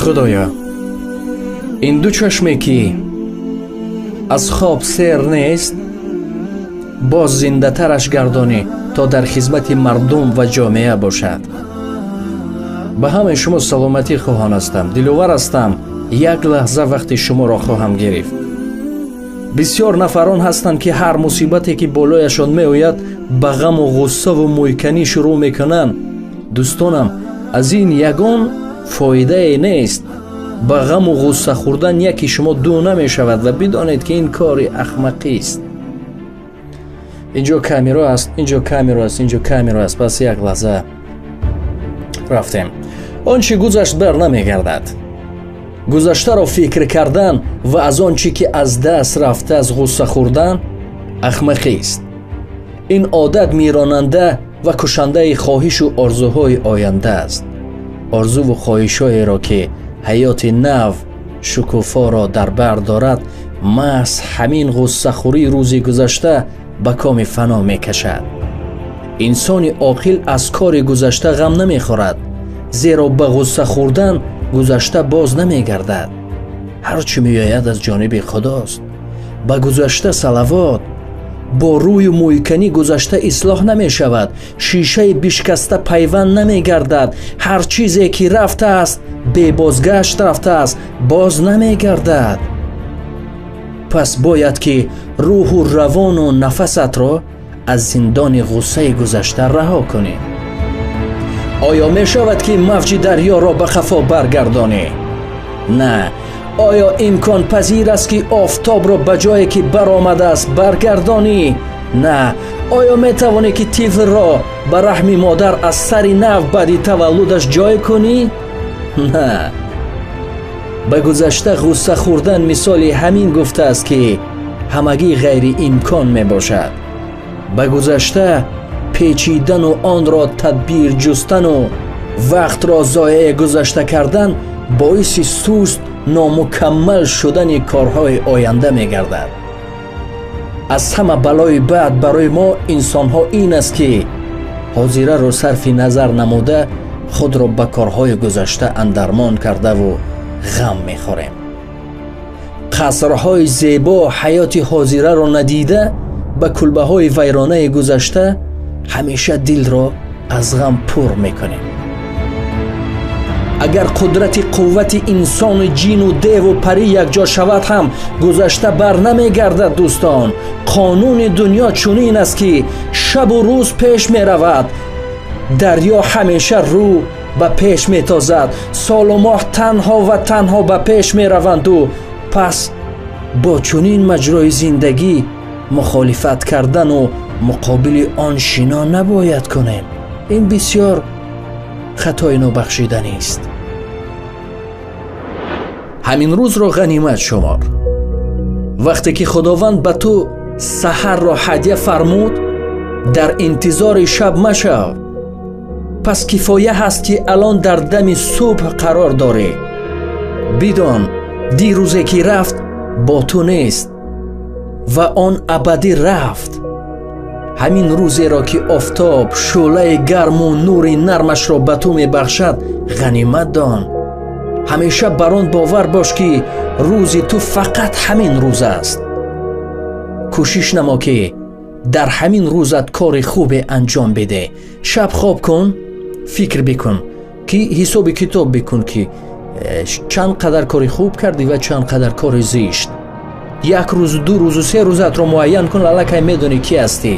Худоё, ин ду чашме, ки аз хоб сер нест, боз зиндатараш гардонӣ, то дар хизмати мардум ва ҷомеа бошад. Ба ҳамаи шумо саломатӣ хоҳон ҳастам. Диловар ҳастам, як лаҳза вақти шуморо хоҳам гирифт. Бисёр нафарон ҳастанд, ки ҳар мусибате, ки болояшон меояд, ба ғаму ғуссаву мӯйканӣ шурӯъ мекунанд. Дӯстонам, аз ин ягон фоидае нест. Ба ғаму ғусса хӯрдан яки шумо ду намешавад ва бидонед, ки ин кори ахмақист. Инҷо камеро аст, инҷо камеро аст, инҷо камеро аст. Пас як лаҳза, рафтем. Он чӣ гузашт, бар намегардад. Гузаштаро фикр кардан ва аз он чӣ ки аз даст рафтааст ғусса хӯрдан ахмақист. Ин одат миронанда ва кушандаи хоҳишу орзуҳои оянда аст, орзуву хоҳишҳоеро, ки ҳаёти нав шукуфоро дар бар дорад, маҳз ҳамин ғуссахӯрии рӯзи гузашта ба коми фано мекашад. Инсони оқил аз кори гузашта ғам намехӯрад, зеро ба ғусса хӯрдан гузашта боз намегардад. Ҳар чӣ меояд, аз ҷониби Худост. Ба гузашта салавот. Бо рӯю мӯйканӣ гузашта ислоҳ намешавад, шишаи бишкаста пайванд намегардад. Ҳар чизе ки рафтааст, бебозгашт рафтааст, боз намегардад. Пас бояд ки рӯҳу равону нафасатро аз зиндони ғуссаи гузашта раҳо кунӣ. Оё мешавад, ки мавҷи дарёро ба қафо баргардонӣ? На. Оё имконпазир аст, ки офтобро ба ҷое, ки баромадааст, баргардонӣ? На. Оё метавонӣ, ки тифлро ба раҳми модар аз сари нав баъди таваллудаш ҷой кунӣ? На. Ба гузашта ғусса хӯрдан мисоли ҳамин гуфтааст, ки ҳамагӣ ғайриимкон мебошад. Ба гузашта печидану онро тадбир ҷустану вақтро зоеъ гузашта кардан боиси суст, номукаммал шудани корҳои оянда мегардад. Аз ҳама балои бад барои мо инсонҳо ин аст, ки ҳозираро сарфи назар намуда, худро ба корҳои гузашта андармон кардаву ғам мехӯрем. Қасрҳои зебо ҳаёти ҳозираро надида, ба кулбаҳои вайронаи гузашта ҳамеша дилро аз ғам пур мекунем. Агар қудрати қуввати инсону ҷину деву парӣ якҷо шавад ҳам, гузашта бар намегардад. Дӯстон, қонуни дунё чунин аст, ки шабу рӯз пеш меравад, дарё ҳамеша рӯ ба пеш метозад, солу моҳ танҳо ва танҳо ба пеш мераванду пас бо чунин маҷрои зиндагӣ мухолифат кардану муқобили он шино набояд кунем. Ин бисёр хатои нобахшиданист. Ҳамин рӯзро ғанимат шумор. Вақте ки Худованд ба ту саҳарро ҳадя фармуд, дар интизори шаб машав. Пас кифоя ҳаст, ки алон дар дами субҳ қарор дорӣ. Бидон, дирӯзе ки рафт, бо ту нест ва он абадӣ рафт. Ҳамин рӯзеро, ки офтоб шӯълаи гарму нури нармашро ба ту мебахшад, ғанимат дон. Ҳамеша бар он бовар бош, ки рӯзи ту фақат ҳамин рӯз аст. Кӯшиш намо, ки дар ҳамин рӯзат кори хубе анҷом бидеҳ. Шаб хоб кун, фикр бикун, ки ҳисоби китоб бикун, ки чанд қадар кори хуб кардӣ ва чанд қадар кори зишт. Як рӯзу 2 рӯзу 3 рӯзатро муайян кун, аллакай медонӣ, ки ҳастӣ: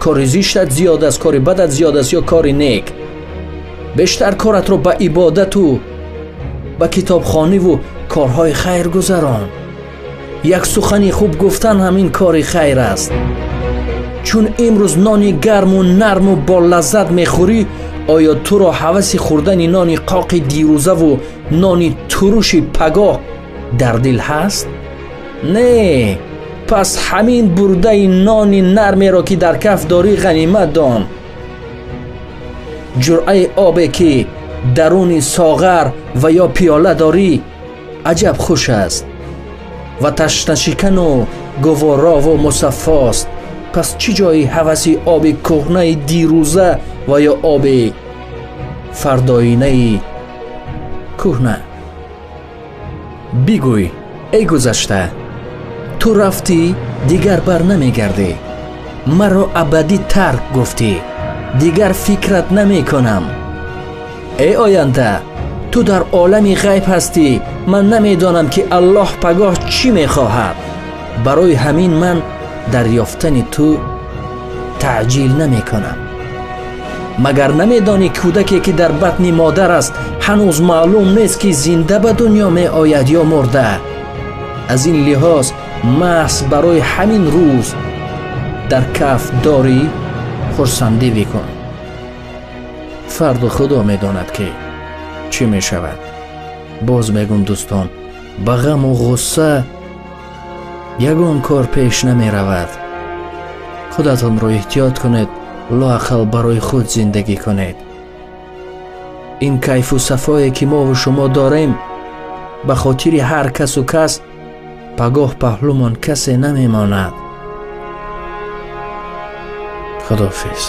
кори зиштат зиёд аст, кори бадат зиёд аст ё кори нек. Бештар коратро ба ибодату ба китобхониву корҳои хайр гузарон. Як сухани хуб гуфтан ҳамин кори хайр аст. Чун имрӯз нони гарму нарму бо лаззат мехӯрӣ, оё туро ҳаваси хӯрдани нони қоқи дирӯзаву нони туруши пагоҳ дар дил ҳаст? Не. Пас ҳамин бурдаи нони нармеро, ки дар каф дорӣ, ғанимат дон. Ҷуръаи обе, ки даруни соғар ва ё пиёла дорӣ, аҷаб хуш аст ва ташнашикану гуворову мусаффост. Пас чӣ ҷои ҳаваси оби кӯҳнаи дирӯза ва ё оби фардоинаи кӯҳна? Бигӯй, эй гузашта, ту рафтӣ, дигар бар намегардӣ. Маро абадӣ тарк гуфтӣ, дигар фикрат намекунам. Эй оянда, ту дар олами ғайб ҳастӣ. Ман намедонам, ки Аллоҳ пагоҳ чӣ мехоҳад. Барои ҳамин ман дар ёфтани ту таъҷил намекунам. Магар намедонӣ, кӯдаке ки дар батни модар аст, ҳанӯз маълум нест, ки зинда ба дунё меояд ё мурда. Аз ин лиҳоз маҳз барои ҳамин рӯз дар каф дорӣ хурсандӣ бикун. Фардо Худо медонад, ки чӣ мешавад. Боз мегум, дӯстон, ба ғаму ғусса ягон кор пеш намеравад. Худатонро эҳтиёт кунед, лоақал барои худ зиндагӣ кунед. Ин кайфу сафое ки мову шумо дорем, ба хотири ҳар касу кас пагоҳ паҳлумон касе намемонад. Худофиз.